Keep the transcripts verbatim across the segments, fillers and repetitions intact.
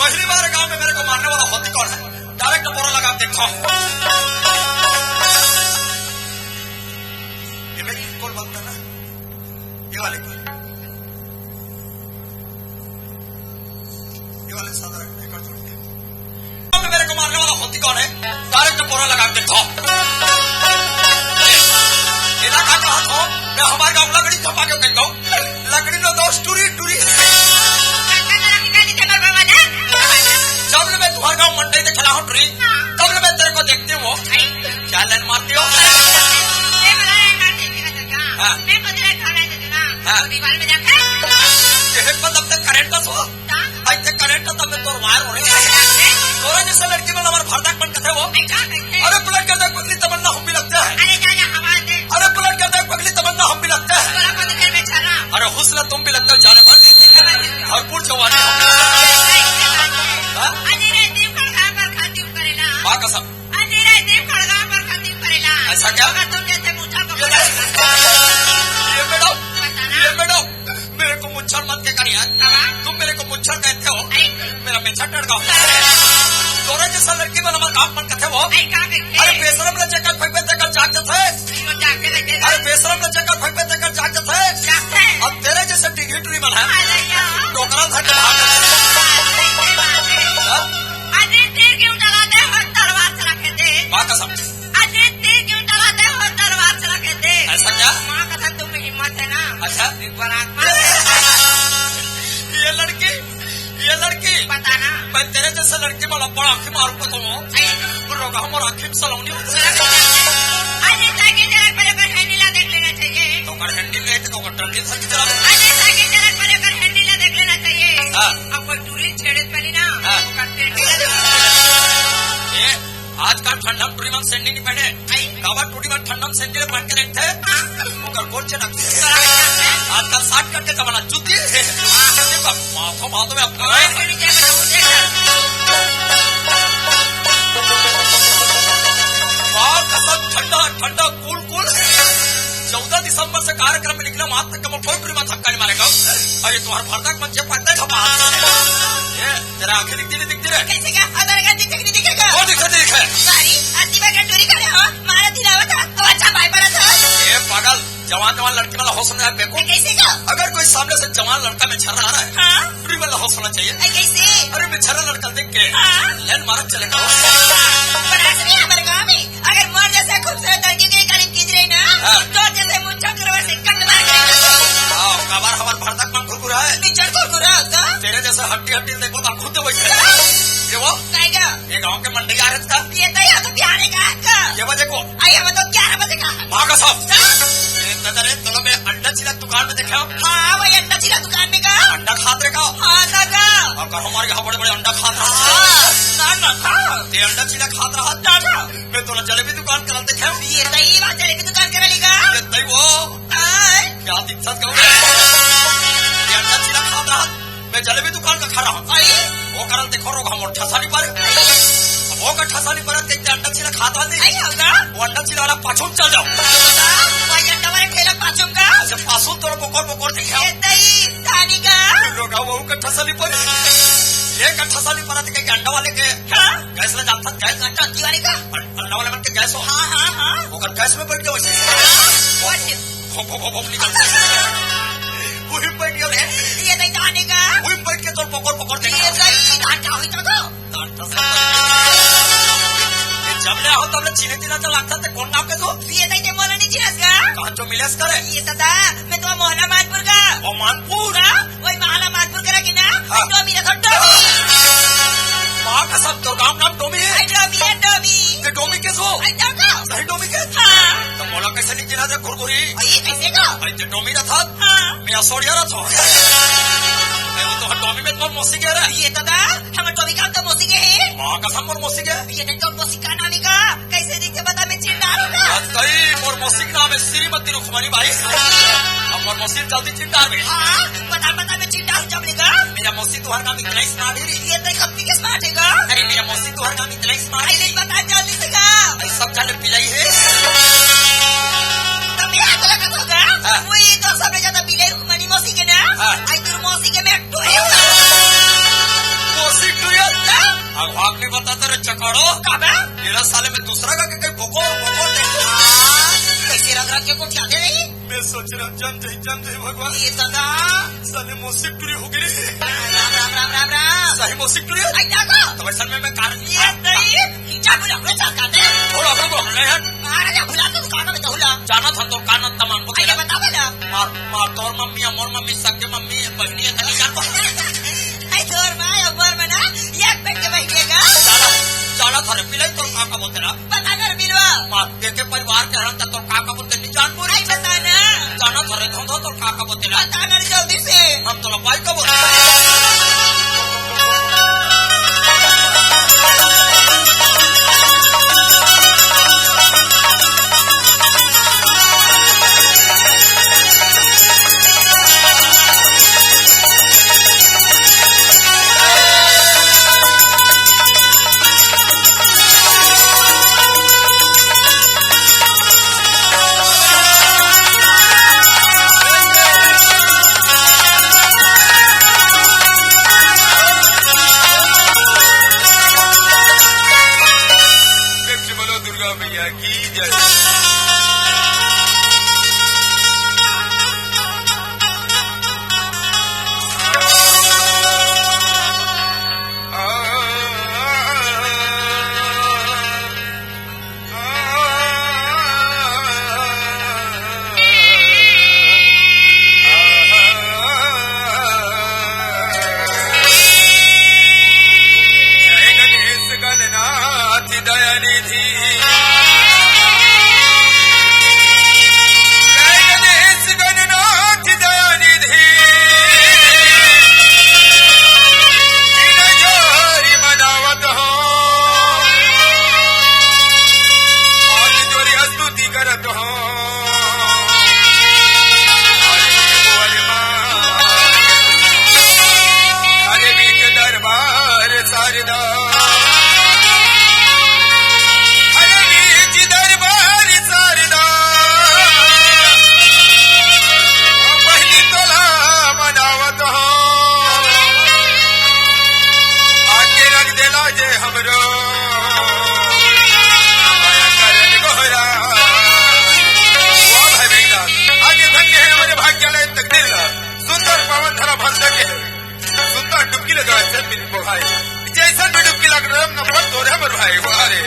पहली बार गांव में मेरे को मारने वाला होती कौन है? डायरेक्ट बोरा लगा के देखो। ये मेरी कॉल बंद करना। ये वाले को, ये वाले सादा रखना, एक और जोड़ के। गांव में मेरे को मारने वाला होती कौन है? डायरेक्ट बोरा लगा के देखो। इलाका का हाथ हो, मैं हमारे गांव लकड़ी छपा के फेंक दूं। लकड़ी लो दोस्त, टूरी, टूरी। जब ले मैं तुम्हारे गांव मंडई में खड़ा हूँ टूरी, तब ले मैं तेरे को देखती हूँ। क्या लाइन मारती हो? हाँ। हाँ। ये मतलब तक करंट हो? ऐसे करंट तो मैं तोर वायर हो रही है। तोरा जैसे लड़की मन हमार भरतक मन कथे वो। अरे पलट कर देख पगली, तमन्ना हम भी लगते हैं। अरे पलट कर देख पगली, तमन्ना हम भी लगते हैं। अरे हुस्न तुम भी लगते हो जाने मन। भरपूर जवानी। हाँ? माँ कसम। ऐसा क्या? ये मैडम, ये मैडम, मेरे को मुच्छर मत के कर यार। तुम मेरे को मुच्छर कहते हो, मेरा मेछा टड़ गया। तोरा जैसा लड़की मन हमार गांव मन कथे वो। अरे बेशरम ला जेकर फेंकबे तेकर जाग जथे। अरे बेशरम ला जेकर फेंकबे तेकर जाग जथे। अब तेरे जैसे डिंगी टूरी मन है, डोकरा धर के भाग जथे। हाँ? माँ कसम। ऐसा क्या? अच्छा। ये लड़की, ये लड़की। मैं तेरे जैसे लड़की वाला बड़ा आँखी मारूंगा तो वो। रोगा हमारा आँखी में सलोनी हो जाए। तो अगर हैंडल नहीं तो अगर टंकी धर के चला। हाँ। अब कोई टूरी छेड़े पहली ना, हाँ। ओकर पेट में लगे। ए, आजकल ठंडा में टूरी मन सेंडी नहीं पहने। काबर टूरी मन ठंडा में सेंडी पहन के रखते हैं? ओकर गोल चटक। आजकल साठ करके जमाना, जूती। माथो, माथो में अपना। माँ कसम, ठंडा, ठंडा, कूल, कूल। चौदह दिसंबर से कार्यक्रम में निकला, वहां तक कमल कोई टूरी मन धक्का नहीं मारेगा। अरे तुम्हारा भरतक मन जे पत्ते खपा। ये तेरा आंखें दिखती नहीं दिखती रे? कैसे क्या? अब मेरे का दिखे कि नहीं दिखेगा? वो दिखे, दिखे। सारी अति में टूरी करे हो, मारा दिलावा था, तो अच्छा भाई पड़ा था। ये पागल, जवान जवान लड़की वाला हौसला है बेको। कैसे का? अगर कोई सामने से जवान लड़का में छर्रा आ रहा है, हाँ? टूरी वाला हौसला चाहिए। ऐ कैसे? अरे में छर्रा लड़का देख के हाँ? लाइन मारत चले जाओ। पर ऐसे नहीं हमारे गाँव में। अगर मोर जैसे खूबसूरत लड़की के करीब गिजरे ना, हाँ। तो जैसे मुंह चक्कर से कट मार के हाँ, काबर हमार भरतक मन कुरकुरा है। पिक्चर कुरकुरा होता। तेरे जैसे हड्डी हड्डी देखो तो खुद बैठे। ये वो? कहेगा। ये गांव के मंडी आ रहे था। ये तो यहाँ तो प्यारे का का। ये बजे को? आई हम तो ग्यारह बजे का। माँ कसम। हाँ। ये तो तेरे चलो मैं अंडा चिला दुकान में देखा। हाँ, वही अंडा चिला दुकान में का। अंडा खात रहे का? हाँ, दादा। और घर हमारे यहाँ बड़े बड़े अंडा खात रहे। हाँ, ना, ना, हाँ। ये अंडा चिला खात रहा। दादा। मैं तोला जलेबी दुकान करल देखे। ये तई बा जलेबी दुकान करल का? ये तई वो। आय। क्या दिक्कत का? ये अंडा चिला खात रहा। मैं जलेबी दुकान का खा रहा हूँ। अरे। वो करल देखो रोग हम ठसा नहीं पारे। अब वो का ठसा नहीं पारे, ते अंडा चिला खाता नहीं। आई होगा। वो अंडा चिला वाला पाछू में चल जाओ। वो अंडा वाले ठेला पाछू का? अच्छा, पाछू तोड़ बोकोर बोकोर देखे। ये तई तानी का? लोग वो का ठसा नहीं पारे। ये का ठसा नहीं पारे, ते अंडा वाले के। हाँ। गैस ले जाता, गैस। टंकी वाले का? अंडा वाले मन के गैस हो। हाँ, हाँ, हाँ। ओकर गैस में बैठ के वैसे। हाँ, वो भो, भो, भो, भो निकल। वही बैठ गया रे। ये नहीं जाने का। वही बैठ के तोर पकड़, पकड़ देगा। ये नहीं घाटा हुई तो, तो। ये जब ले आओ, तब ले चीने चीना तो लगता, ते कौन नाम के तो? ये नहीं के मोला नहीं चिरस का। कहाँ जो मिलस करे? ये दादा, मैं तो मोहला मानपुर का। ओ मानपुर? हाँ? वही माला मानपुर करा की ना, हाँ। डोमी रखो, डोमी। माँ कसम, तोर गाँव नाम डोमी है? आई डोमी है, डोमी। ते डोमी के सो? आई डोमी। सही डोमी के? हाँ। तो मोला कैसे नहीं गिना दे घुरघुरी? आई कैसे का? आई ते डोमी रखा? हाँ। मैं असोड़िया रखा। मैं वो तो डोमी में तो मौसी कह रहा है। ये दादा, हम डोमी का तो मौसी के है। माँ कसम मोर मौसी के? ये नहीं तो मौसी का नाम ही का? कैसे दिखते बता, मैं चिंडार हूँ का? आज कई मोर मौसी का नाम है श्रीमती रुक्मणी बाई। अब मोर मौसी जल्दी चिंडार में। हाँ, पता, पता, मैं चिंडार हूँ जब लेगा। मेरा मौसी तुम्हारा नाम इतना ही स्मार्ट है रे। ये तो कब की स्मार्ट है का? अरे, मेरा मौसी तुम्हारा नाम इतना ही स्मार्ट है। अरे, बता जल्दी से का। भाई, सब जाने पिलाई है। तो मैं आगे लगा तो का? हाँ। वो ये तो सबसे ज्यादा पिलाई रुक्मणी मौसी के ना? हाँ। आई तेरी मौसी के मैं टोए हुआ। मौसी टोए पड़ो। का बे? एला साले में दूसरा का के कहीं भोको, भोको दे। हाँ, कैसे रंग रंग के कोठिया दे रही? मैं सोच रहा हूँ, जम जाई, जम जाई भगवान। ये दादा। साले मौसी टुरी हो गई। राम, राम, राम, राम, राम। सही मौसी टुरी? आई देखो। तो वैसन में मैं कारण नहीं है। नहीं, नीचा बुला, मैं चल कर दे। थोड़ा अपने को हमने है। अरे, जा भुला तो दुकान में तो भुला। जाना था तो कान तमान को आई, ये बता बे ना। मार, मार तोर मम्मी, मोर मम्मी, सबके मम्मी, बहनी है, तनी जान को। आई तोर माँ, मोर मना, एक पेट के बहनी है का? जाना, जाना था रे, पिलाई तोर काका बोतेला। बता ना रे बिलवा। मार, देखे परिवार के हरन त तोर काका बोते नहीं जान बोली। आई बता ना। जाना था रे धंधो तोर काका बोतेला। बता ना रे जल्दी से। हम तोला पाई कबो। प्रेम से बोलो दुर्गा मैया की जय। जय गणेश गणनाथ दयानिधि। जय गणेश गणनाथ दयानिधि। जिन जोरी मनावत हो। हाथ जोरी स्तुति करत हो। अरे बीच दरबार शारदा, अरे बीच दरबार शारदा, बहिनी तोला मनावत हो। आके रख देला जे हमरो करन गोहरा। वाह भाई बेटा, आज धन्य है हमारे भाग्य लायक तकदीर ला। सुंदर पवन धरा भंसा के है। सुंदर डुबकी लगा है, सब मिल को भाई। जैसा भी डुबकी लग रहा है, नंबर दो रे हमर भाई। वाह रे,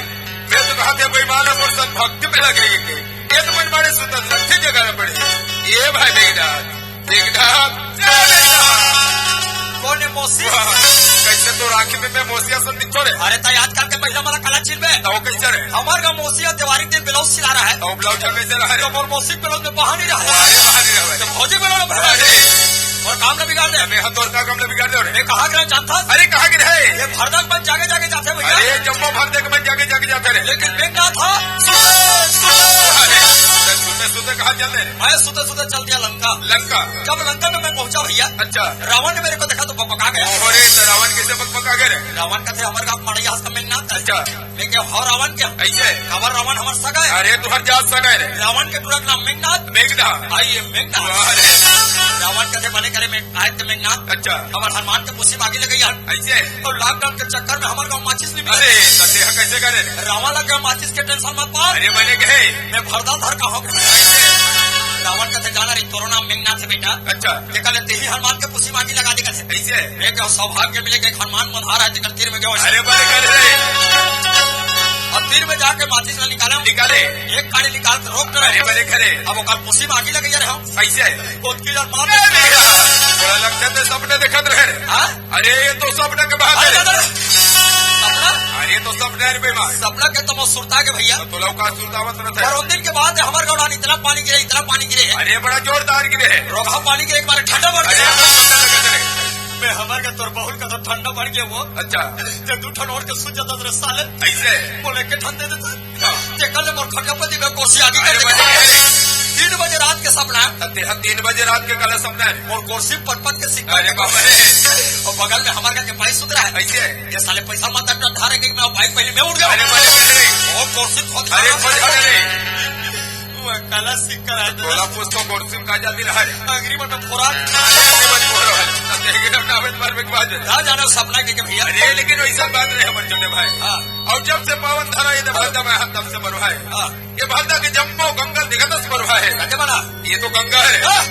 मैं तो कहा था बेईमान और सब भक्ति में लगे ये के। ये तो मन मारे सुंदर लट्ठे जगह पड़े। ये भाई बेटा, देखना, जय बेटा। कौन है मौसी? वाह, कैसे तो राखी में मैं मौसिया सन दिखो रे। अरे, तो आजकल के महिला मला काला चिन्हबे। तो कैसे रे? हमार का मौसिया त्योहारी दिन ब्लाउज सिला रहा है। तो ब्लाउज का कैसे रहा रे? तो मोर मौसी ब्लाउज में बहा नहीं रहा है। अरे, बहा नहीं रहा है। तो भौजी बना रहा है। अरे। और काम ना बिगाड़ दे। मैं हाथ और का काम ना बिगाड़ दे रे। मैं कहाँ गया जानता? अरे, कहाँ गए रे? ये भरदा के मन जागे जागे जाते भैया। अरे, जम्मो भरदा के मन जागे जागे जाते रे। लेकिन मैं ना था। सुते, सुते। अरे, सुते, सुते कहाँ चल रहे? मैं सुते सुते चल दिया लंका। लंका? जब लंका में मैं पहुंचा भैया, अच्छा। रावण ने मेरे को देखा तो बकबका गया। ओहो रे, तो रावण कैसे बकबका गया रे? रावण का थे हमारे का मड़ैया हंस का मेघनाथ। अच्छा। मैं क्या हो रावण क्या? ऐसे? काबर रावण हमार सगा है। अरे, तुम्हार जात सगा है रे। रावण के टूरा के नाम मेघनाथ। मेघनाथ। आई ये मेघनाथ। वाह रे। रावण का थे बने करे में आए थे मेघनाथ। अच्छा। हमार हनुमान के पुसी मांगी लगे यार। ऐसे? तो लॉकडाउन के चक्कर में हमारे गाँव माचिस नहीं मिला। अरे, तो देह कैसे करे रे? रावण लग गया माचिस के टेंशन मत पा। अरे, बने गए। मैं भरदा धर का हो गया। रावण का थे जाना रे, तोरो नाम मेघनाथ है बेटा। अच्छा। देखा ले, तेही हनुमान के पुसी मांगी लगा दे कहते। ऐसे? मैं क्या सौभाग्य मिले के हनुमान मंधार है, तेकर तीर में गयो। अरे, बने कर रे। अब तीर में जाके माचिस ना निकाले। निकाले। एक काड़ी निकाल के रोक दे। अरे, बने करे। अब ओकर पुसी मांगी लगे यार हम। ऐसे? बहुत की यार मार। अरे, बड़ा लगता है तो सपने देखत रहे रे। हाँ? अरे, ये तो सपना के बात अरे है। दादा, सपना? अरे, ये तो सपना है रे बेईमान। सपना के तो मैं सुरता के भैया। तो तोला का सुरतावत रहता है। पर उन दिन के बाद हमारे गाँव इतना पानी गिरे, इतना पानी गिरे है। अरे, बड़ा जोरदार गिरे है। रोगहा पानी गिरे, एक बार ठंडा बढ़ अरे, गया। बहुत ठंडा लगा तेरे। मैं हमारे का तोर बहुल का तो ठंडा बढ़ गया वो। अच्छा। जब दू ठन ओढ़ के सूत जाता तेरे साले। ऐसे? बोले के ठंडे देता। हाँ। ते कल मोर खटिया पर दिखा कुर्सी आगे कर अरे, दे। बने, बने। तीन बजे रात के सपना। तब ते हम तीन बजे रात के कल सपना है। मोर कुर्सी पटपट के सिक्का अरे, के बाप रे। और बगल में हमारे घर के भाई सुत रहा है। ऐसे? ये साले पैसा मत दे, डर रहे कि मैं भाई पहले मैं उठ गया। अरे, बने, बने। वो कुर्सी खोद अरे, खोद, अरे। वो काला सिक्का रहा था। बोला, कुछ तो कुर्सी में का जाती रहा है। अंगरी में तो फोरा। अंगरी में फोरा है। लेकिन हम नावे तुम्हारे में बात है। ना जानो सपना के, के भैया। अरे, लेकिन वैसा बात नहीं, हमर छोटे भाई। हाँ। और जब से पावन धरा ये भरदा में हाथ, तब से बरवाए। हाँ। ये भरदा के जम्मो गंगा दिखत से बरवाए। गंगा बना। ये तो गंगा है। हाँ।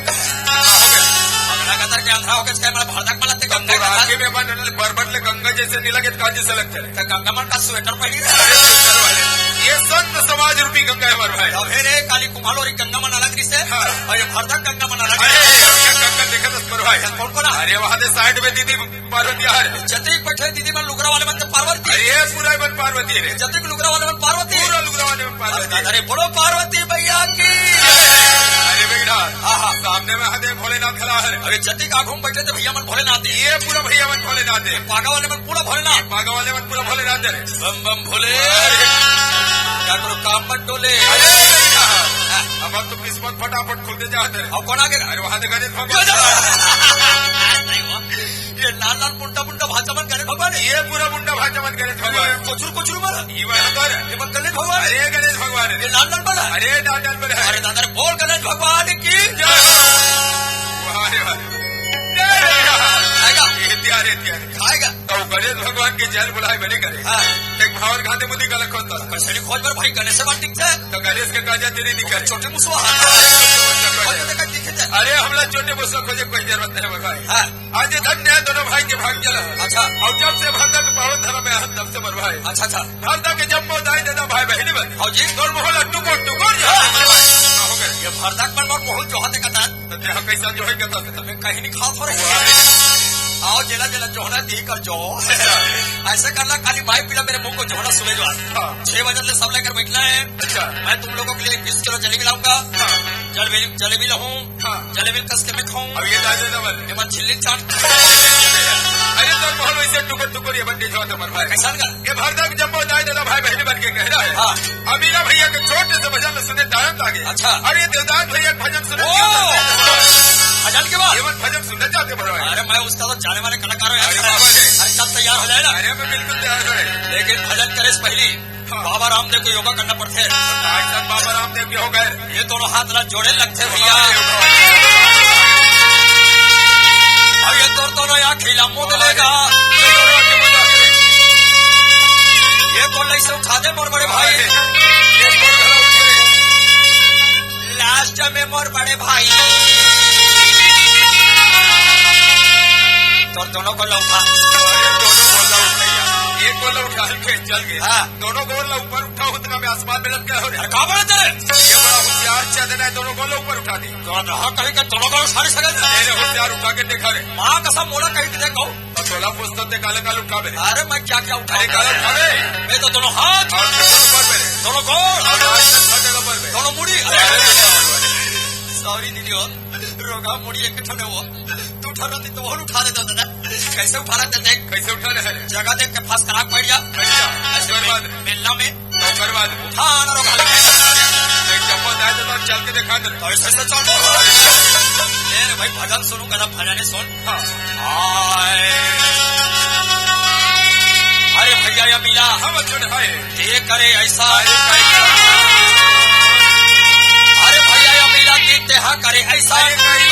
पगला कतर के अंधा होके इसका हमारा भरदा के बलते गंगा तो कथा। राखी में बन, बरबट ले गंगा जैसे नहीं लगे, तो काजी से लग चले। तो गंगा मन का स्वेटर पहनी रहे। अरे, स्वेटर वाले। ये संत समाज रूपी गंगा है, हमारे भाई। तभे रे काली कुम्हाल और गंगा मन अलग रिसे। हाँ। और ये भरदा गंगा मन अलग अरे, रिसे। ये गंगा देखत से बरवाए। कौन कौन है? अरे, वहाँ दे साइड में दीदी पार्वती आ रहे। जतिक बैठे दीदी मन लुगरा वाले मन तो पार्वती। अरे, ये पूरा मन पार्वती रे। जतिक लुगरा वाले मन पार्वती। पूरा लुगरा वाले मन पार्वती। अरे, बोलो पार्वती मैया की। अरे, बेटा, हाँ, हाँ। सामने में हाथे भोलेनाथ खड़ा है। अरे, जतिक आगू में बैठे तो भैया मन भोलेनाथ है। ये पूरा भैया मन भोलेनाथ है। पागा वाले मन पूरा भोलेनाथ। ये पागा वाले मन पूरा भोलेनाथ है। बम बम भोले। अरे। क्या करो, काम मत डोले। अरे, बेटा, अब तो किस्मत फटाफट खुलते जाते हैं। अब कौन आगे? अरे, वहाँ देखा नहीं, भगवान। नहीं हुआ। ये लाल लाल मुंडा मुंडा भाचा मन गणेश भगवान है। ये पूरा मुंडा भाचा मन गणेश भगवान है। कोचरू कोचरू वाला। ये वाला तो है। ये मन गणेश भगवान है। अरे गणेश भगवान है। ये लाल लाल वाला। अरे लाल लाल वाला है। अरे दादा रे, बोल गणेश भगवान की जय। वाह रे वाह। जय रे वाह। खाएगा? ये तैयार है, तैयार है। खाएगा? तो गणेश भगवान के जल बुलाए बने करे। हाँ। एक भावर खाते मुदी का लखो तो। कैसे नहीं खोज पर भाई गणेश से बात ठीक है? तो गणेश के काजा तेरी दिखे। छोटे मुसवा। अरे छोटे मुसवा खोजे। खोज तो दिखे थे। अरे हम लोग छोटे मुसवा खोजे, कोई जरूरत नहीं है भाई। हाँ। आज धन्य है दोनों भाई के भाग चला। अच्छा। और जब से भरदा के पावन धर्म में हम तब से बरवाए। अच्छा, अच्छा। भरदा के जम्मो दाई दादा भाई बहनी बन। हाँ जी। तोर मोहल्ला टुकुर टुकुर जो हाँ। हो गए। ये भरदा के मन मोर मोहल जो हाथे का दान। तो देह कैसा जो है कहता था। मैं कहीं नहीं खा थोड़े। वाह। आओ जेला जेला जोहना दी कर जो। अच्छा। ऐसे करना खाली माई पीला मेरे मुंह को जोहना सुबह जो। हाँ। छह बजे से सब लेकर बैठना है। अच्छा। मैं तुम लोगों के लिए बीस किलो जलेबी लाऊंगा। हाँ। जलेबी, जलेबी लाऊं। हाँ। जलेबी कस के मैं खाऊं। अब ये दादा डबल। ये मन झिल्ली चाट। अरे तो मोहन वैसे टुकर टुकर ये बंदी जो तो मरवा है। कैसा लगा? ये भरदा के जम्मो दाई दादा भाई बहनी बन के कह रहा है। हाँ। अमीरा भैया के छोटे से भजन में सुने दायम लागे। अच्छा। अरे दिलदार भैया के भजन सुने ओ! दिल में भजन के बाद? ये मन भजन सुनने जाते भरवा है। अरे मैं उसका तो जाने वाले कलाकार हूँ यार। अरे बाबा रे। अरे कल तैयार हो जाए ना। अरे मैं बिल्कुल तैयार हूँ। लेकिन भजन करे से पहले हाँ। बाबा रामदेव को योगा करना पड़थे। आज तक बाबा रामदेव के हो गए। ये दोनों हाथ ला जोड़े लगथे भैया। अब ये तोर दोनों आँखी ला मूंद लेगा। ये तो नहीं से उठा दे मोर बड़े भाई। ये तो घड़ा उठ गए। लास्ट में मोर बड़े भाई। तोर दोनों को लौटा। अरे दोनों को लौटा। एक को लौटा के चल गए। हाँ। दोनों गोड़ ला ऊपर उठा, उतना में आसमान में लटका हो रे। अरे, का बोले तेरे? ये बड़ा होशियार चंदन है, दोनों गोड़ ला ऊपर उठा दे। तो रहा कहीं का दोनों गोड़ उठा नहीं सकत। तेरे होशियार उठा के देखा रे। माँ कसम मोला कहीं के देखो। तो तोला पुस्तक दे काले काले उठा मेरे। अरे, मैं क्या क्या उठा अरे, काले उठा बे। मैं तो दोनों हाथ, और दोनों पर मेरे। दोनों गोड़, और आज तक फटे ऊपर में। दोनों मुड़ी। अरे, अरे, सॉरी दीदी हो, रोगा मुड़ी एक ठने हो। तू उठा रहती तो वो उठा देता दादा। कैसे उठा रहा था देख। कैसे उठा रहा है? जगह देख के फर्स्ट क्लास बैठ जा। अच्छा। ऐसे ओकर बाद? मेला में। ओकर बाद? उठा ना रो भाई। देख, चप्पल जाए तो चल के दिखा दे। तो ऐसे से चल दो। ले रे भाई, भजन सुनू, कदा भजन सुन। हाँ। हाय। अरे भैया, या मिला। हम छोटे भाई। ये करे ऐसा। अरे भाई। अरे भैया, या मिला कि तेहा करे ऐसा। अरे भाई।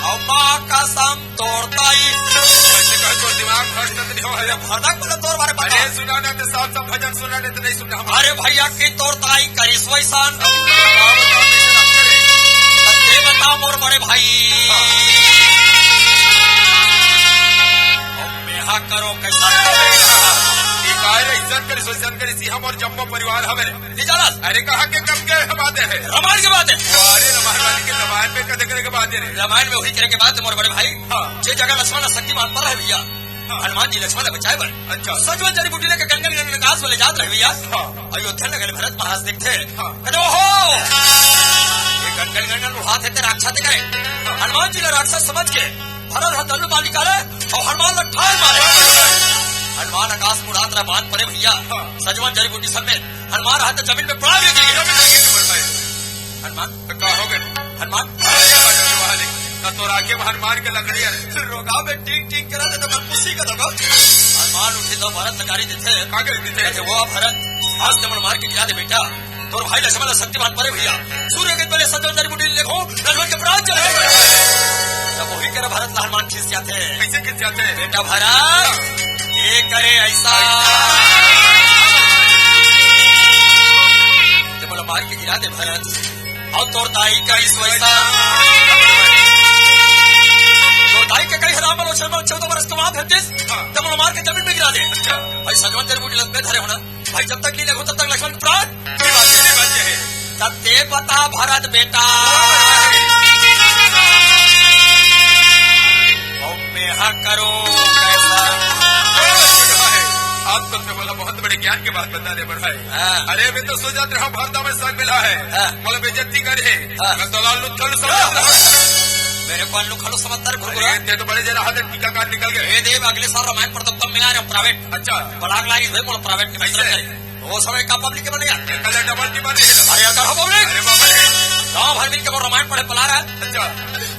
और माँ कसम तोरताई। वैसे कहे तो दिमाग भ्रष्ट तो नहीं हो, अरे भड़क बोले तोर बारे बता। अरे सुना ना तो साफ साफ भजन सुना नहीं तो नहीं सुना हम। अरे भैया की तोरताई करिस वैसान। अब बताओ, बताओ, कैसे रखते रहे? तब ये बता मोर बड़े भाई। हाँ। अब मेहा करो कैसा। ये काहे रे इज्जत करिस वैसान करिस, ये हमर जम्मो परिवार हवे रे। नहीं जाना। अरे कहाँ के कब के बात है? रामायण के बात है। अरे रामायण वाली के रामायण में कदे करे के बात है रे? रामायण में वही करे के बात है मोर बड़े भाई। हाँ। जे जगह लक्ष्मण शक्तिमान पर है भैया। हाँ। हनुमान जी लक्ष्मण ला बचाए बर। अच्छा। सजवन जड़ी बूटी लेके गंगन गंगन कास वाले जात रहे भैया। हाँ। अयोध्या नगर भरत महाराज देखते हैं। हाँ। कहते, "ओहो! ये गंगन गंगन उहात है तेरा राक्षस दिखाए।" हाँ। हनुमान जी ने राक्षस समझ के भरत हाथ धनुष बाण निकाले और हनुमान ला ठार मारे। हनुमान आकाश में उड़ात रहा, बाण पड़े भैया। हाँ। सजवन जड़ी बूटी सब में हनुमान हाथ जमीन में पड़ा भी गिर गया। जमीन में गिर गया भाई। हनुमान तो का हो गए? हनुमान। अरे, अरे, अरे, ना तो राखे में हनुमान के लकड़ी है। रोगा में टिंग टिंग करा दे तो मैं पुसी का दबा। हनुमान उठे तो भरत लकारी देते। का करे देते? कहते, "वो भरत, आज तो मन मार के गिरा दे बेटा।" तोर भाई लक्ष्मण ला शक्तिमान परे भैया। सूर्य के पहले सजवन जड़ी बूटी देखो, लक्ष्मण के प्राण चले गए। तो वही करा भरत ला हनुमान खिसियाथे। कइसे खिसियाथे? बेटा भरत, ये करे अइसा। ते मोला मार के गिरा दे भरत। अउ तोर दाई कहिस वइसा। तोर दाई के कहिस राम बलोचन बल चौदह बरस के बाद हतिस। हाँ। ते मोला मार के जमीन में गिरा दे। अच्छा। भाई सजवन तेरे बूटी लत में धरे होना। भाई जब तक नहीं लगो तब तक लक्ष्मण के प्राण नहीं बांचे, नहीं बांचे है। तब ते बता भरत बेटा। अब मैं हा करो कैसा? अब तो ते मोला बहुत बड़े ज्ञान के बात बता दे बर भाई। हाँ। अरे मैं तो सोचत रहा भरत में संग मिला है। हाँ। मोला बेइज्जती करे है। हाँ। मैं तो लाल लुथल समझ रहा। मेरे को आलू खालो समझता रे घुरघुरा। अरे, ते तो बड़े जना हाथ टीकाकार निकल गए। ये देव अगले साल रामायण पढ़ता तब मैं आ रहा हूँ प्राइवेट। अच्छा। बड़ा अगला इस भाई मोला प्राइवेट के कैसे? मिस्टर करे। वो समय का पब्लिक के बने यार। ये कलर डबल की बने है। अरे यार, कहाँ पब्लिक? अरे बाबा रे। गाँव भर मिलके वो रामायण पढ़े पला रहा है। अच्छा।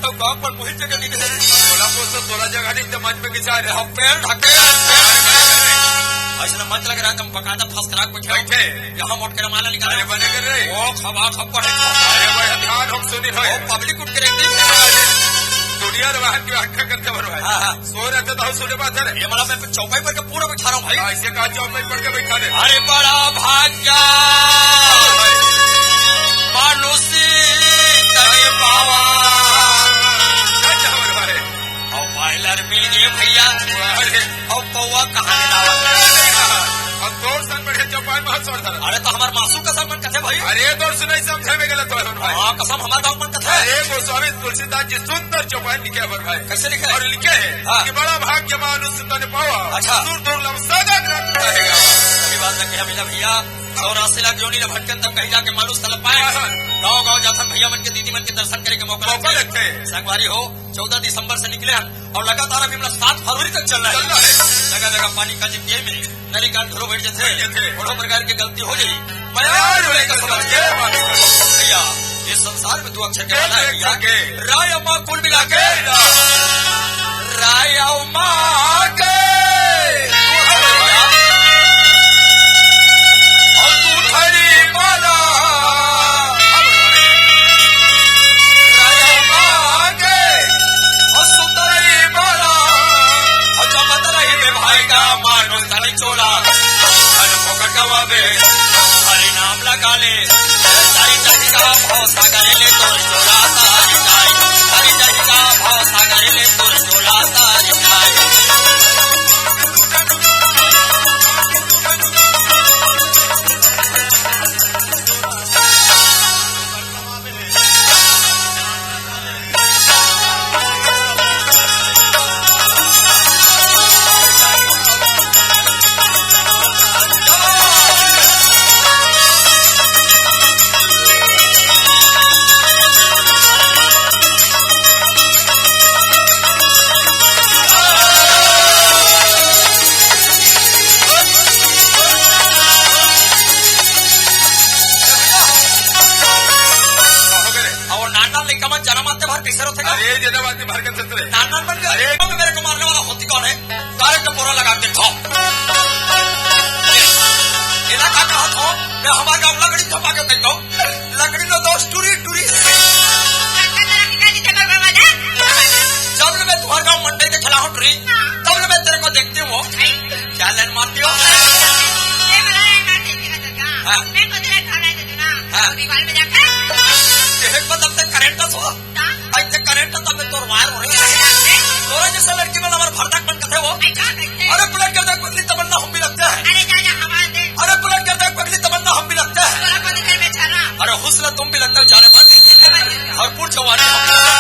तो गाँव पर मुहित जगह नहीं दे। बोला वो तो तोला जगह नहीं, तो मंच पे खिंचा रहे। हम पेड़ ढके हैं, पेड़ ढके हैं। ऐसा मंच लग रहा है, तुम बकायदा फर्स्ट क्लास बैठे। यहाँ मोट के रमाला निकाले। अरे बने कर रहे। वो खबा खब पड़े। अरे भाई, ध्यान हम सुनी रहे। वो पब्लिक उठ के रहती है। दुनिया रे बाहर की व्याख्या करते बन भाई। हाँ, हाँ। सो रहे थे तो हम सुने बात है रे। ये मतलब मैं चौपाई पर के पूरा बैठा रहा हूँ भाई। हाँ, इसे कहा चौपाई पर के बैठा दे। अरे बड़ा भाग्य मानुष तने पावा। क्या चाह रहे भाई? और बॉयलर मिल गए भैया। अरे। और पौवा कहाँ ले लावा? और तोर संग बढ़िया चौपाई में हंस और धरा। अरे तो हमार मासू का संग मन कथे भाई। अरे तो सुनाई समझे में गलत हो भाई। हाँ, कसम हमार गाँव मन कथे। अरे गोस्वामी तुलसीदास जी सुंदर चौपाई लिखे हैं भाई। कैसे लिखे? और लिखे हैं हाँ। कि बड़ा भाग्य मानुष तन पावा। अच्छा। सुर दुर्लभ सदा ग्रंथ कहेगा। सही बात है कि हम इला भैया चौरासी लाख योनि ले भटकन तब कहीं जाके मानुष तलब पाए। हाँ, हाँ। गाँव गाँव जाथन भैया मन के दीदी मन के दर्शन करे के मौका मौका लगथे। लगथे। संगवारी हो, चौदह दिसंबर से निकले हन और लगातार अभी मतलब सात फरवरी तक चलना है। चलना है। जगह जगह पानी का जिंदगी में नली कान घरो बैठ जाते हैं। बैठ जाते हैं। बड़ो प्रकार की गलती हो जाई। मैं यार, यार, मैं कसम से भैया, इस संसार में दो अक्षर के एक वाला है अक्षर भैया। के। राय अम्मा कुल मिला के। राय अम्मा के। और तू खड़ी बाला। राजा मांगे और सुतरी बाला। और जब बदलही में भाई का मानो तनी चोला। धन फोकट गवावे, हरि नाम लगा ले। तारी जही का भाव सागर ले तो चोला तारी जाए। तारी जही का भाव सागर ले तो चोला तारी जाए। अउ नान नान लइका मन जनम आते भर कइसे रथे गा? अरे, जनम आते भर के ससुरे। नान नान मन के अरे। अरे, मेरे को मारने वाला होती कौन है? तारे के बोरा लगा के खाओ। ये, ये ना का कहा था? मैं हमारे गाँव लकड़ी झपा के फेंकता हूँ। लकड़ी लो दोस्त, टूरी, टूरी। जब ले मैं तुम्हारे गाँव मंडई के खिलाफ टूरी, तब ले मैं तेरे को देखती हूँ। क्या लाइन मारती हो? हाँ। हाँ। एक बदलते करंट तो। अइसे करंट तब तोर वायर हो रही। तोरा जैसा लड़की मन हमार भरतक मन कथे वो। अरे पलट कर देख पगली, तमन्ना हम भी लगते हैं। अरे पलट कर देख पगली, तमन्ना हम भी लगते हैं। अरे हुस्न तुम भी लगते हो जाने मन। भरपूर जवानी हम भी लगते हैं।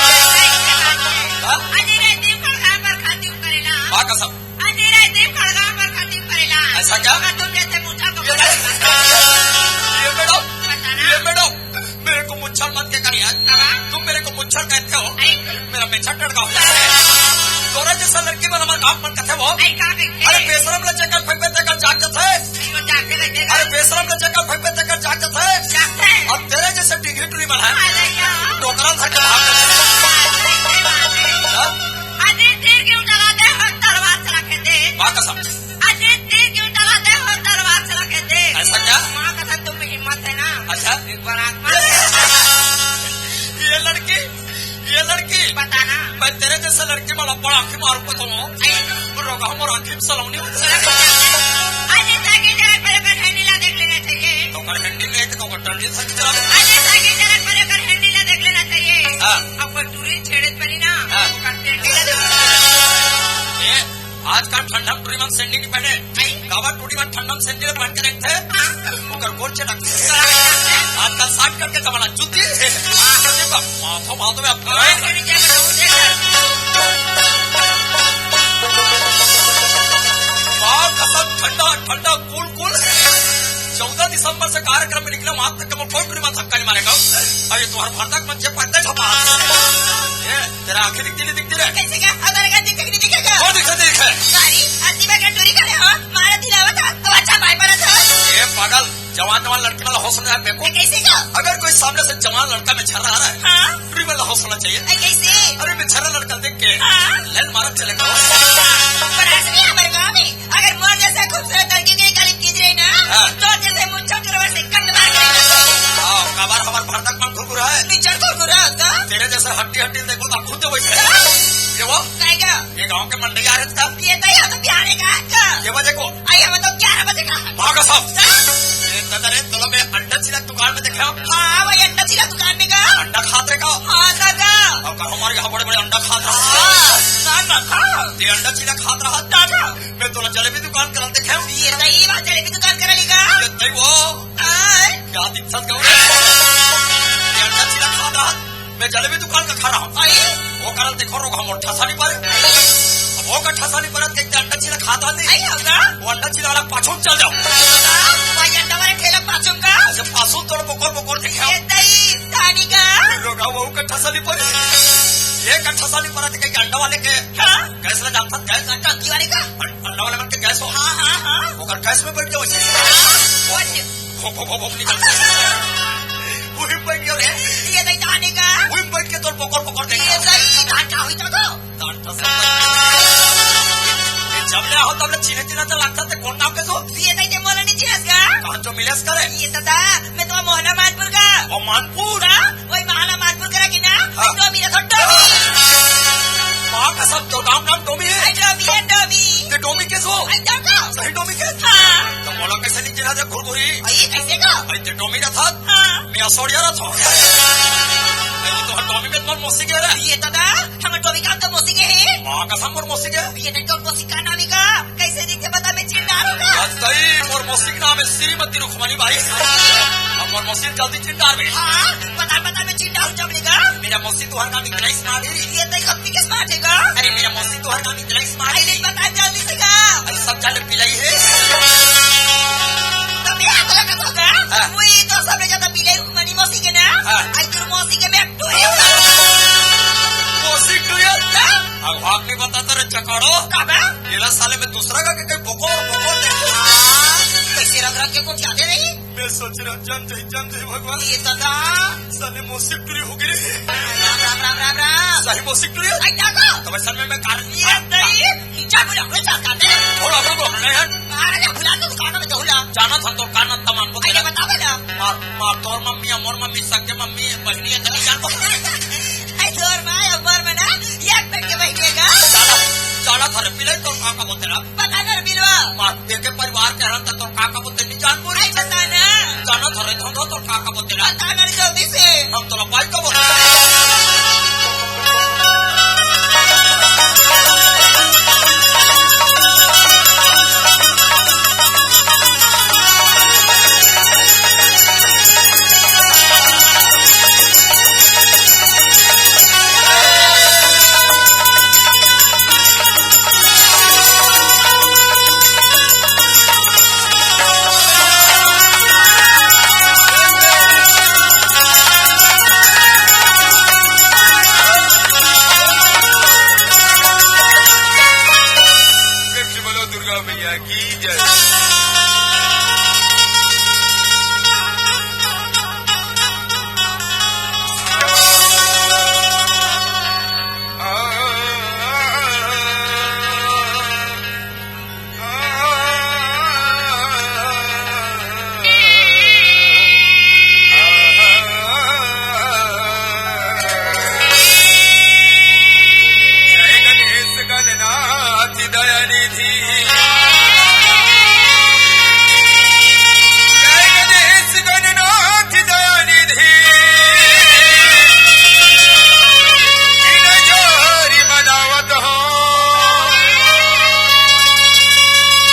हाँ? हाँ कसम। ऐसा क्या? ये मैडम, ये मैडम, मेरे को मुच्छर मत के कर यार। तुम मेरे को मुच्छर कहते हो, मेरा मेछा टड़का हो जाता है। तोरा जैसा लड़की मन हमार गाँव मन कथे वो। अरे बेशरम ला जेकर फेंकबे तेकर जाग जथे। अरे बेशरम ला जेकर फेंकबे तेकर जाग जथे। अब तेरे जैसे डिग्री टुरी मन है, टोकरा धर के भाग जथे। हाँ? बात कसम। ऐसा क्या? अच्छा। ये लड़की, ये लड़की। बताना। मैं तेरे जैसे रोगहा मोर आँखी म सलौनी होत हे। अरे, साइकिल चलात पर ओकर हैंडल ला देख लेना चाहिए। तो ओकर हैंडल रहे तो ओकर टंडी से चला। अरे, साइकिल चलात पर ओकर हैंडल ला देख लेना चाहिए। हाँ। अब कोई टूरी छेड़े पड़ी ना, हाँ। ओकर टंडी ला देख लेना चाहिए। ए, आजकल ठंडा म टूरी मन सेंडी नहीं पहने। नहीं। काबर टूरी मन ठंडा म सेंडी पहन के रखथे? हाँ। ओकर गोड़ चटक। आजकल शॉर्टकट के जमाना, जूती। माथो माथो में अब बाप कसम, ठंडा ठंडा, कूल कूल। चौदह दिसंबर से कार्यक्रम में निकले, वहां तक के मोर कोई टूरी मन धक्का नहीं मारेगा। अरे तुम्हारा भरदा के मन जे पड़ता है झपा। ए, तेरा आँखें दिखती नहीं दिखती रे? कैसे क्या? हमारे घर दिखते कि नहीं दिखेगा? वो दिखते दिखे। सारी अति बगैर टूरी करे हो, मारा दिलावा था, तो अच्छा भाई पड़ा था। ए पागल, जवान जवान लड़की वाला हौसला है बेवकूफ। कैसे का? अगर कोई सामने से जवान लड़का में छर्रा आ रहा है, हाँ। टूरी वाला हौसला चाहिए। ए, कैसे? अरे में छर्रा लड़का देख के हाँ। लाइन मारत चले करो। पर आज भी हमारे गाँव में अगर मोर जैसे खूबसूरत लड़की के गाली कीजिए ना, हाँ। तो जैसे मुंह चौक से कट मार के हाँ, काबर हमार भरदा के मन घुरघुरा है। निचर घुरघुरा होता। तेरे जैसे हड्डी हड्डी देखो तो खुद वैसे। हाँ। ये वो? कहेगा। ये गांव के मंडई आ रहे थे। ये तो, ये तो प्यारे का, का? ये बजे को? आई, हम तो ग्यारह बजे का। भागा साहब। हाँ। ये दादा रे, तोला मैं अंडा चिला दुकान में देखे हो? हाँ, वही अंडा चिला दुकान में का? अंडा खात रहे का? हाँ, दादा। और कहो हमारे यहाँ बड़े बड़े अंडा खात रहे। हाँ, ना, ना, हाँ। ये अंडा चिला खात रहा। दादा। मैं तोला जलेबी दुकान करल देखे हो? ये दही बात जलेबी दुकान करल का? ये दही वो। हाँ। क्या दिक्कत का? ये अंडा चिला खात रहा। मैं जलेबी दुकान का खा रहा हूँ। आई? वो करल देखो रोगहा मोर ठसा नहीं पड़े। अब वो का ठसा नहीं पड़े, देखते अंडा चिला खाता नहीं। आई होगा? वो अंडा चिला वाला पाछू चल जाओ। भाई अंडा वाले ठेला पाछू का? अच्छा, पाछू तोड़ बोकर बोकर देखे। ये दही, तानी का? रोगहा वो का ठसा नहीं पड़े। ये का ठसा नहीं पड़े, देखते अंडा वाले के। हाँ? गैस ले जाता, गैस। टंकी वाले का? अं-, अंडा वाले मन के गैस हो। हाँ, हाँ, हाँ। वो का गैस में बैठ के वैसे। हाँ, वो भो, भो, भो, भो, निकल। वही बैठ गयो रे। ये दही ताने का? वही बैठ के तोर पकड़ पकड़ देखे। ये दही धान का हुई तो तो? धान का सब। ये जब ले हो तब ले चिन्हे चिन्हे तो लगता थे, कौन नाम के तू? ये दही ते मोला नहीं चिन्हस का? कहाँ जो मिलस करे? ये तो था, मैं तो मोहना मानपुर का। वो मानपुर? हाँ, वही मोहना मानपुर का रखी ना, हाँ। तो मेरा तो डोमी। माँ कसम, तो गाँव नाम डोमी है? अरे डोमी है, डोमी। ते डोमी के सो? अरे डोमी। सही डोमी के? हाँ। तो मोला कैसे नहीं चिन्हा दे घुरघुरी? अरे कैसे का? अरे ते डोमी ना था? हाँ। मैं असोड़िया रहा था। अरे तो डोमी में तुम्हार मौसी के रहा? ये दादा, हम डोमी का तो मौसी के है। माँ कसम मोर मौसी के? ये नहीं तो मौसी का नाम ही का? कैसे दिखते बता मैं चिंडार होगा? या तई मोर मौसी के नाम है श्रीमती रुक्मणी बाई। अब मोर मौसी जल्दी चिंडार में। हाँ, बता बता मैं चिंडार हूँ जब लेगा। मेरा मौसी तो हर काम इतना ही स्मार्ट है। ये तई कब की स्मार्ट है का? अरे मेरा मौसी तो हर काम इतना ही स्मार्ट है। अरे बता जल्दी से का। अरे सब जाने पिलाई है। तो मैं अगला का होगा। हाँ। वही तो सबसे ज्यादा पिलाई रुक्मणी मौसी के ना। हाँ। आई तेरी मौसी के मैं टूरी होगा। मौसी टूरी होगा? हाँ। अब भाग नहीं बताता रे चकाड़ो। का बा? येला साले में दूसरा का के कहीं बोकोर, बोकोर दे। हाँ, कैसे रंग रंग के गोठियाते नहीं? मैं सोच रहा, जम जाई, जम जाई भगवान। ये दादा। साले मौसी टूरी हो गई रे। राम, राम, राम, राम, राम। साले मौसी टूरी। आई दादा। तो वैसन में मैं कारण ये नहीं, नीचा बुला, कोई चाहता नहीं। थोड़ा बहुत बोल रहे हैं। अरे, भुला तो दुकान में तो भुला। जाना था तो काना तमाम को अरे, तेरा। बता बेटा। मार, मार, तोर मम्मी, मोर मम्मी, सगे मम्मी, बहनी है, तभी जान को। आई तोर माँ, मोर मना, एक पेट के बहनी है का? जाना, जाना था रे, पिलाई तोर माँ का बोल तेरा। पता कर बिलवा। मार, देखे परिवार के हम तो तोर काका बोलते नहीं जान बोली। आई बता ना। जाना थोड़े धंधो तोर काका बोलते ना। बता ना जल्दी से। हम तो लपाई का बोलते। प्रेम से बोलो दुर्गा मैया की जय। जय गणेश गणनाथ निधि। जय गणेश गणनाथ दयानिधि। दिन जोरी मनावत हो,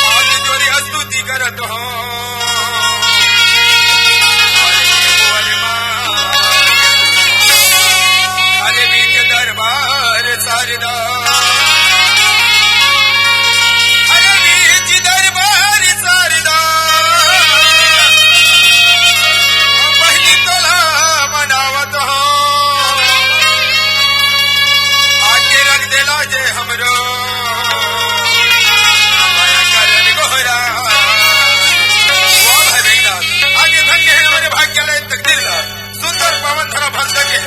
हाथ जोरी स्तुति करत हो। अरे बीच दरबार शारदा, अरे बीच दरबार शारदा, बहिनी तोला मनावत हो। आके रख देला जे हमरो करन गोहरा। वाह भाई बेटा, आगे धन्य है हमारे भाग्य वाले तकदीर ला। सुंदर पावन धरा भर सके,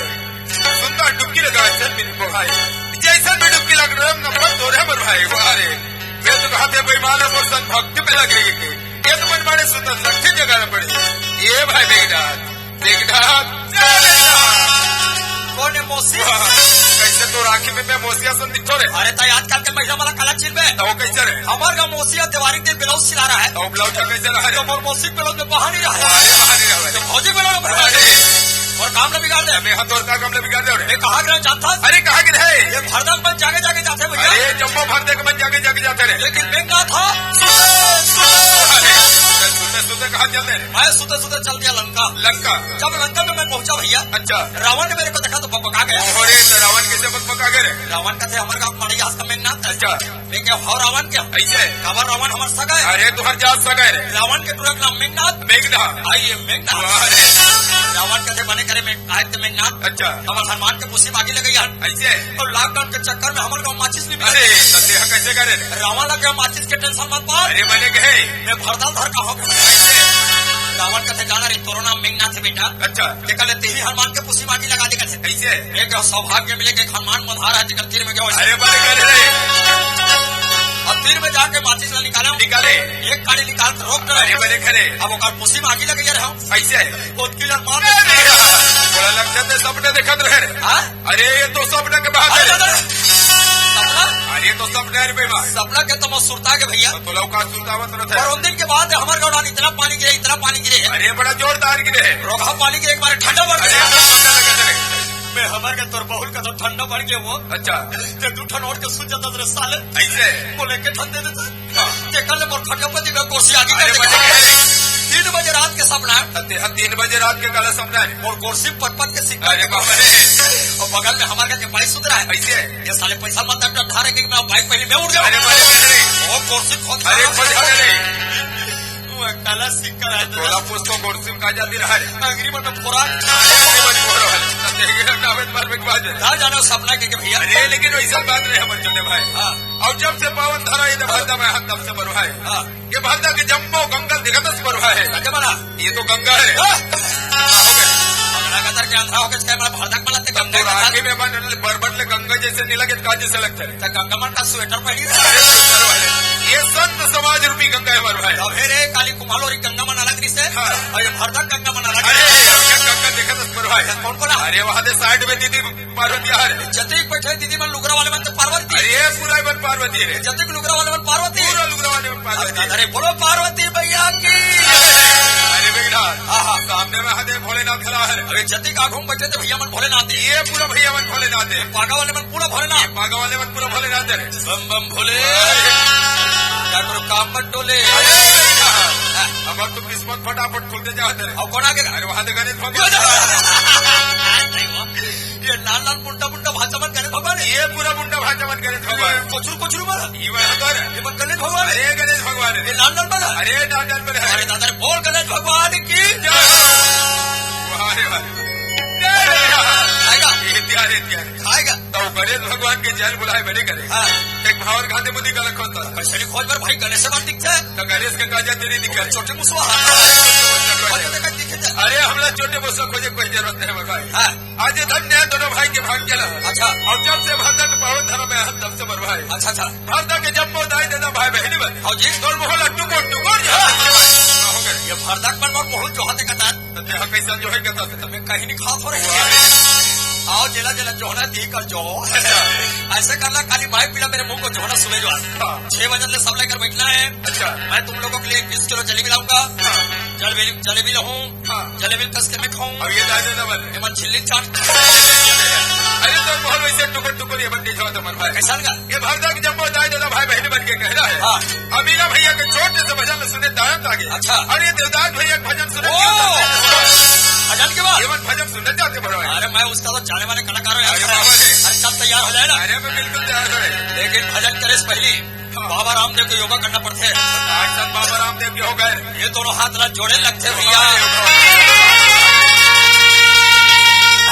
सुंदर डुबकी लगा ऐसे मेरी बहाए। जैसे भी डुबकी लग रहा है, नंबर दो रे हमर भाई, वाह रे। मैं तो कहा थे बेईमान है, वो संत भक्ति में लगे के। ये तो मन मारे सुंदर शक्ति जगाना पड़े। ये भाई बेटा, देखना, जय देखना। कौन है मौसी? वाह, कैसे तो राखी में मैं मौसिया सुन दिखो रे। अरे, तो आजकल के महिला वाला काला चिन्ह में। तो वो कैसे रे? हमार गाँव मौसिया त्योहारी के दिन ब्लाउज सिला रहा है। तो वो ब्लाउज का कैसे रहा रे? तो मोर मौसी ब्लाउज में बाहर नहीं रहा है। अरे, बाहर नहीं रहा है। तो भौजी ब्लाउज में भरा है। अरे। और काम ना बिगाड़ दे। मैं हाथ और का काम ना बिगाड़ दे रे। मैं कहाँ गया जानता? अरे, कहाँ गए है? ये भरदक मन जागे जागे जाते भैया। अरे, जम्मो भरदक मन जागे जागे जाते रे। लेकिन मैं कहा था, सुते, सुते। अरे, सुते, सुते कहाँ चल रहे? मैं सुते सुते चल दिया लंका। लंका? जब लंका में मैं पहुंचा भैया, अच्छा। रावण ने मेरे को देखा तो बकबका गया। अरे, तो रावण कैसे बकबका गए रे? रावण का थे हमारे गाँव मड़ैया हंस का मेघनाथ। अच्छा। मैं क्या हो रावण क्या? ऐसे? काबर रावण हमार सगा है। अरे, तुहर जात सगा है रे। रावण के टूरा के नाम मेघनाथ। मेघनाथ। आई ये मेघनाथ। वाह रे। रावण का थे बने करे में आए थे मेघनाथ। अच्छा। हमार हनुमान के पुसी मांगी लगे यार। ऐसे? और लॉकडाउन के चक्कर में हमारे गाँव माचिस नहीं मिला। अरे, तो देह कैसे करे रे? रावण लग गया माचिस के टेंशन मत पा। अरे, बने गए। मैं भरदक धर का हो गया। ऐसे? रावण का थे जाना रे, तोरो नाम मेघनाथ है बेटा। अच्छा। देखा ले, तेही हनुमान के पुसी मांगी लगा दे कैसे? कैसे? मैं क्या सौभाग्य मिले के हनुमान मधार है, जेकर तीर में गयो। अरे बड़े करे रे। अब तीर में जाके माचिस ला निकाले। निकाले। एक काड़ी निकाल के रोक दे। अरे बड़े करे। अब ओकर पुसी में आगी लगे रहो। कैसे? ओतकी ला मार। ए भैया, बड़ा लगता है सपने देखत रहे रे। हाँ? अरे ये तो सपने के बात अरे है। दादा, सपना? अरे ये तो सपने है रे बेईमान। सपना के तो मैं सुरता के भैया। तो लौका सुरता मत रहता है। और उन दिन के बाद हमारे गाँव इतना पानी गिरे, इतना पानी गिरे है। अरे बड़ा जोरदार गिरे है। रोगहा पानी गिरे, एक बार ठंडा बढ़ अरे गया। ये तो ठंडा लगे रे। मैं हमार के तोर बहुल का तो ठंडा बढ़ गया वो। अच्छा। ते दू ठन और के सुन जाता तेरे साले। ऐसे? बोले के ठंडे देता। हाँ। ते कल मोर खटिया पर दिखा कुर्सी आगे अरे कर बड़े देखा। करे। तीन बजे रात के सपना है। ते, हाँ, तीन बजे रात के काला सपना है। और कुर्सी पट पट के सिक्का अरे के बाप रे। और बगल में हमारे के बाइक सुधरा है। ऐसे? ये साले पैसा मत दे, डर रहे कि मैं बाइक पहले मैं उड़ जाऊँ। अरे बड़े करे। वो कुर्सी खोद अरे खा बड़े करे। वो काला सिक्का है। तोला पुस्तक कुर्सी में का जाती रहा है। अंगरी मन फोरा। अंगरी मन फोरा। तब देखे ना, मैं मार में बाज है। ना जानो सपना के, के भैया। अरे, लेकिन वैसा बात नहीं, हमारे छोटे भाई। हाँ। और जब से पावन धरा ये भरदा में हाथ, तब से बरु है। हाँ। ये भरदा के जम्मो गंगल दिखत से बरु है। गंगा माला। ये तो गंगा है। हाँ। हाँ, हो गया। अगला गदर के अंधा हो गया, इसका हमारा भरदा के माला ते तब गंगा तो के राखी साथ। में बन बरबट ले गंगा जैसे नहीं लगे, का जैसे लगता है। तो गंगा मन का स्वेटर पहनी है। अरे, स्वेटर वाले। ये संत समाज रूपी गंगा है हमारे भाई। तो फिर ये काली कुम्हाल और गंगा मन अलग रिसे। हाँ। और ये भरदा गंगा मन अलग अरे, रिसे। ये गंगा देखा था हमारे भाई। कौन कौन है? अरे, वहाँ दे साइड में दीदी पार्वती आ रहे। जतिक बैठे दीदी मन लुगरा वाले मन तो पार्वती। अरे, ये पूरा ही मन पार्वती है। जतिक लुगरा वाले मन पार्वती। पूरा लुगरा वाले मन पार्वती। अरे, अरे, बोलो पार्वती मैया की। अरे, बेटा, हाँ, हाँ। सामने में हाथे भोलेनाथ खड़ा है। अरे, जतिक आगू में बैठे थे भैया मन भोलेनाथ है। ये पूरा भैया मन भोलेनाथ है। पागा वाले मन पूरा भोलेनाथ। ये पागा वाले मन पूरा भोलेनाथ है। बम बम भोले। अरे। क्या करो, काम मत डोले। अरे, बेटा, हमार तो किस्मत फटाफट खुलते जाते हैं। और कौन आगे? अरे, वहाँ तो गणेश भगवान। ये लाल लाल मुंडा मुंडा भाचा मन गणेश भगवान है। ये पूरा मुंडा भाचा मन गणेश भगवान। ये कोचरू कोचरू वाला। ये वाला तो है। ये मन गणेश भगवान है। अरे गणेश भगवान है। ये लाल लाल वाला। अरे लाल लाल वाला है। अरे दादा रे, बोल गणेश भगवान की जय। वाह रे वाह। जय। आएगा। ये तैयार है, तैयार है। आएगा। तो गणेश भगवान के जल बुलाए बने करे। हाँ। एक भावर खाते मुदी का लखो था। कैसे नहीं खोज पर भाई, गणेश से बात दिखता है। तो गणेश के काजा तेरी दिक्कत। छोटे मुसवा। अरे, छोटे मुसवा। अरे, देखा, दिखे था। अरे, हमला छोटे मुसवा खोजे कोई जरूरत नहीं है, भाई। हाँ। आज धन्य है दोनों भाई के भाग्य ला। अच्छा। और जब से भरदा के पावन धर्म में हम तब से बरवाए। अच्छा, अच्छा। भरदा के जब मौत आई देना भाई बहनी बन। हाँ जी। तोर मोहल्ला टुकुर टुकुर जा। हाँ। हो गए। ये भरदा के मन बहुत जो हाथे का था। तो देहा कैसा जो है कहता था। मैं कहीं नहीं खा थोड़े। वाह। आओ जेला जेला जोहना दी कर जो। अच्छा। ऐसे करना, खाली माइक पिला, मेरे मुंह को जोहना सुने जो। हाँ। छह बजे से सब लेकर बैठना है। अच्छा। मैं तुम लोगों के लिए बीस किलो जलेबी लाऊंगा। हाँ। जलेबी, जलेबी लाऊं। हाँ। जलेबी कस के मैं खाऊं। अब ये दाई ददा बन। ये मन छिल्ली चाट। अरे तो मोहन वैसे टुकर टुकर ये बन के खाओ तो मन भाई। कैसा लगा? ये भरदा के जम्बो दाई ददा भाई बहन बन के कह रहा है। हाँ। अमीरा भैया के छोटे से भजन सुने दायम तागे। अच्छा। और ये देवदास भैया के भजन सुने ओ! क्यों दायम तागे? भजन के बाद? ये मन भजन सुनने जाते बड़ो है। अरे मैं उसका तो जाने वाले कलाकार हूँ यार। अरे बाबा रे। अरे सब तैयार हो जाए ना। अरे मैं बिल्कुल तैयार हूँ। लेकिन भजन करे से पहले हाँ। बाबा रामदेव को योगा करना पड़ता है। आज तक बाबा रामदेव के हो गए। ये दोनों हाथ ला जोड़े लगते भैया।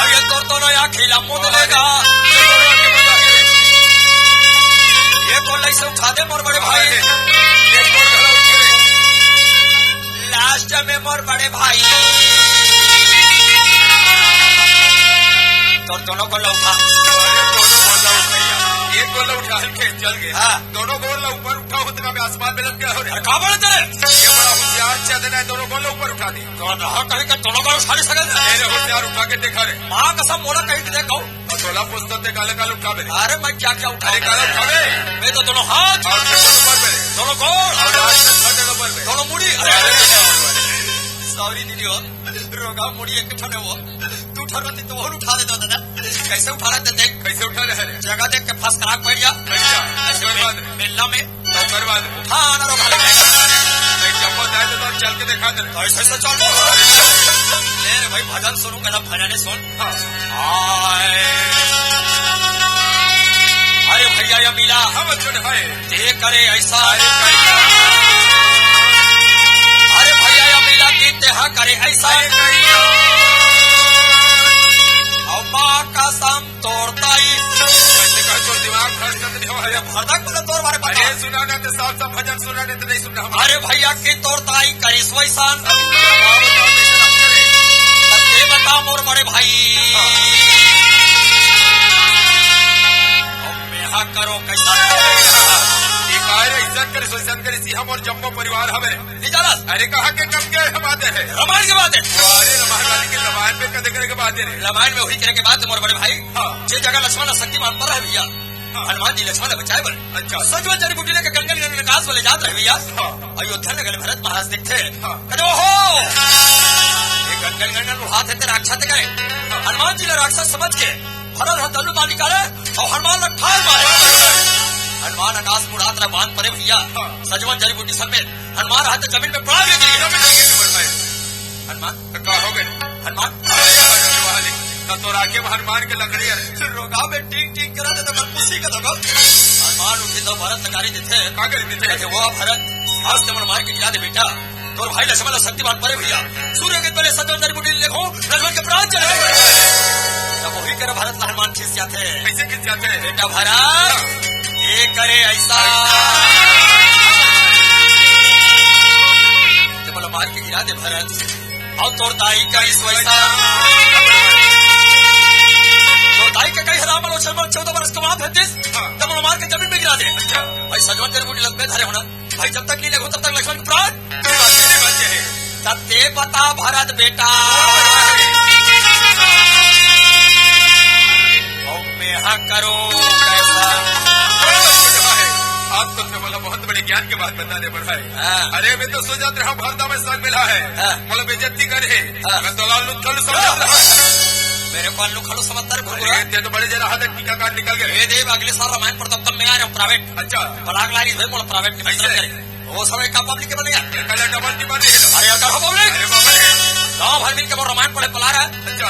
और ये तो दोनों यहाँ खिला मुंह लेगा। ये को लई से उठा दे मोर बड़े भाई। लास्ट में मोर बड़े भाई। तो दोनों को लौटा। अरे दोनों को लौटा। एक को लौटा के चल गए। हाँ। दोनों गोड़ ला ऊपर उठा होत ना, मैं आसमान में लग गया हो रे। अरे, का बोले तेरे? ये बड़ा होशियार चंद है, दोनों गोड़ ला ऊपर उठा दे। तो रहा कहीं का दोनों गोड़ उठा नहीं सके। मेरे होशियार उठा के देखा रे। माँ कसम मोला कहीं के देखो। और तोला पूछता ते काले काले उठा मेरे। अरे, मैं क्या क्या उठा अरे, काले उठा बे। मैं तो दोनों हाथ, और दोनों ऊपर मेरे। दोनों गोड़, और लास्ट में छठे नंबर पे। दोनों मुड़ी। अरे, अरे, अरे, अरे। सॉरी दीदी हो, रोगा मुड़ी एक ठने हो। तू ठरती तो और उठा दे दो दादा। कैसे उठा रहे थे देख। कैसे उठा रहे हैं? जगह देख के फंस करा बैठ जा। बैठ जा। ऐसे कोई बात नहीं। मेला में। तो कर बात नहीं। उठा ना रो भाई। नहीं, चप्पल जाए तो, तो चल के दिखा दे। तो ऐसे, ऐसे चल दो। ले रे भाई, भजन सुनूंगा ना, भजन ही सुन। हाँ। हाय। अरे भैया, या मिला। हाँ, बच्चों ने हाय। ते करे ऐसा। अरे भैया। अरे भैया, या मिला की ते हा करे ऐसा। अरे भैया। और माँ कसम तोर ताई। वैसे कहे तो दिमाग खर्च कर दिया है। अरे भरदा के बोले तोर बारे बता। अरे सुना ना तो साफ साफ भजन सुना नहीं तो नहीं सुनना हमारे। अरे भैया की तोर ताई करिस वैसान। अब ये बता मोर बड़े भाई। हाँ। अब मेहा करो कैसा। ये काहे रे इज्जत करिस वैसान करिस, ये हमर जम्मो परिवार हवे। नहीं जानस? अरे कहाँ के कब के हम आते हैं? रामायण के बात है। अरे रामायण वाली के रामायण में कदे करे के बात है रे? रामायण में हुई करे के बात है मोर बड़े भाई। हाँ। जे जगह लक्ष्मण शक्तिमान पर है भैया। हाँ। हनुमान जी लक्ष्मण ला बचाए बर। अच्छा। सजवन जड़ी बूटी लेके गंगा नदी में कास वाले जात रहे भैया। हाँ। अयोध्या नगर भरत महाराज देखते हैं। हाँ। कहते, "ओहो! ये गंगा नदी में हाथ है तेरा राक्षस करे।" हाँ। हनुमान जी ने राक्षस समझ के भरत हाथ धनुष बाण निकाले और हनुमान ला ठार मारे। हनुमान आकाश में उड़ात रहा, बांध पड़े भैया। हाँ। सजवन जड़ी बूटी सब में हनुमान हाथ जमीन पे पड़ा के गिर गया। जमीन पे गिर गया भाई। हनुमान तो का हो गए? हनुमान। अरे वाह रे, वाह रे। तो, तो राखे में हनुमान के लकड़ी है। रोगा में टीक टीक करा दे तो मैं खुशी का दबा। हनुमान उठे तो भरत लकारी देते हैं। का कर देते हैं? कहते, "वो भरत, आज ते मन मार के गिरा दे बेटा। तोर भाई लक्ष्मण ला शक्तिमान परे भैया। सूर्य के तले सजवन जड़ी बूटी देखो, लक्ष्मण के प्राण चले गए।" तब वही करे भरत ला हनुमान खींच जाते हैं। कैसे खींच जाते हैं? बेटा भरत, ये करे ऐसा। ते मन मार के गिरा दे भरत। अउ तोर दाई करिस वैसा। तोर दाई के कही राम लो छह चौदह बरस के बाद है दिस। हाँ। तब मन मार के जमीन में गिरा दे। अच्छा। भाई सजवन जड़ी बूटी लग में धरे होना। भाई जब तक नहीं लेगो तब तक लक्ष्मण के प्राण नहीं बांचे, नहीं बांचे है। तब ते बता भरत बेटा। अब मेहा करो कैसा। आप तो थे बोला बहुत बड़े ज्ञान की बात बता दे बढ़ाए। हाँ। अरे मैं तो सो जात रहा भरदा में साथ मिला है। हाँ। बोला बेइज्जती कर है। हाँ। मैं तो लाल लुथल समझ रहा। मेरे को आलू खालू समझता है घुरघुरा। अरे, ते तो बड़े जरा हाथ टीका कार्ड निकल गए। ये देव अगले साल रामायण पढ़ता तब मैं आ रहा हूँ प्राइवेट। अच्छा। बलाक लारी भाई मोला प्राइवेट के कैसे? मतलब करे। वो समय का पब्लिक के बने यार। ये कल डबल टीमा नहीं है। अरे यार, कहो पब्लिक। अरे बाबा रे। गांव भर मिलके वो रामायण पढ़े पला रहा है। अच्छा।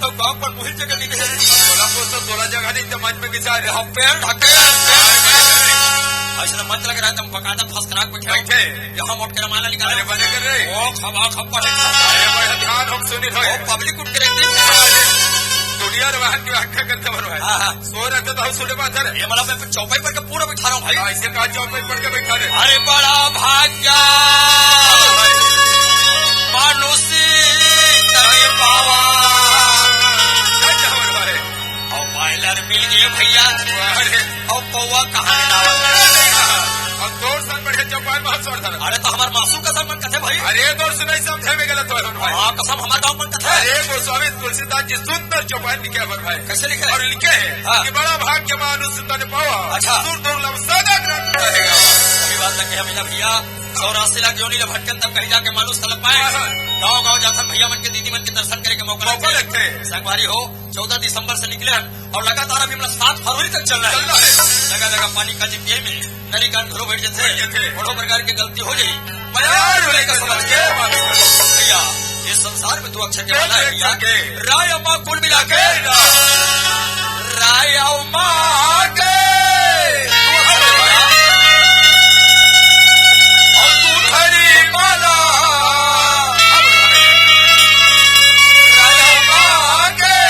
तो गांव पर मुहित जगह नहीं है। बोला को तो तोला जगह नहीं, तो मंच में किसा रहे। हम पैर ढके हैं, पैर ढके हैं। ऐसा मंच लग रहा है, तुम बकायदा फर्स्ट क्लास बैठे हो। बैठे। यहाँ मोट के रामायण निकाले। अरे बने कर रहे। वो खबा खब पढ़े। अरे बड़ा ध्यान हम सुनी रहे। वो पब्लिक उठ के रहती है। दुनिया रे वहां की व्याख्या करते बन भाई। हाँ, हाँ। सो रहते तो हम सुने बात है। ये मतलब मैं चौपाई पर के पूरा बिठा रहा हूँ भाई। हाँ, इसे कहा चौपाई पर के बैठा रहे। अरे बड़ा भाग्य मानुष तने पावा। क्या चावल भाई? और बॉयलर मिल गए भैया। अरे। और पौवा कहाँ मिलावा? और तोर सन बढ़िया चौपाई में हाथ छोड़ धरा। अरे तो हमार मासूम का सन मन कथे भाई। अरे तोर सुनाई समझे में गलत हो भाई। हाँ, कसम हमार गाँव मन कथे। अरे गोस्वामी तुलसीदास जी सुंदर चौपाई लिखे हैं भाई। कैसे लिखे हैं? और लिखे हैं हाँ। कि बड़ा भाग्य मानुष तन पावा, अच्छा। सुर दुर्लभ सदा ग्रंथ रहेगा। सही बात लगे हमें ना भैया, चौरासी लाख योनि ले भटकन तब कहीं जाके मानुष तन पाए। हाँ, हाँ। गाँव गाँव जाथन भैया मन के, दीदी मन के दर्शन करे के मौका मौका लगथे। लगथे। संगवारी हो, चौदह दिसंबर से निकले हन और लगातार अभी हमला सात फरवरी तक चलना है। चलना है। जगह जगह पानी का जी पिए में नरी कान घरो बैठ जाते हैं। बैठ जाते हैं। बड़ो प्रकार की गलती हो जाए, मया लो लेकर समझ के। भैया, ये संसार में तू अक्षर के वाला है भैया। राय अम्मा कुल मिला के। राय अम्मा के। और तू धरी माला। राय अम्मा के।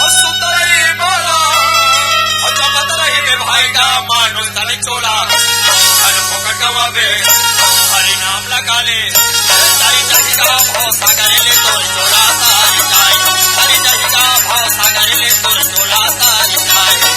और सुंदरी माला। और जपत रही में भाई का मानुष तन चोला। धन फोकट गवावे, हरि नाम लगा ले। तारी चाही का भाव सागर ले तोर चोला तारी चाही। हरि चाही का भाव सागर ले तोर चोला तारी चाही।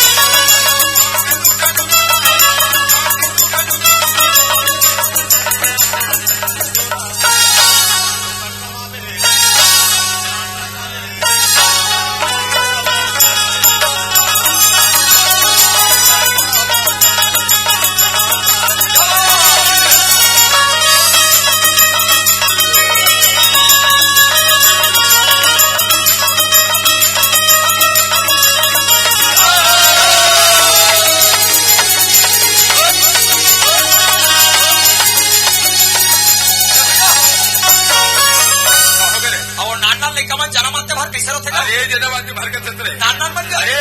अउ नान नान लइका मन जनम आते भर कइसे रथे गा? अरे, जनम आते भर के ससुरे। नान नान मन के? अरे,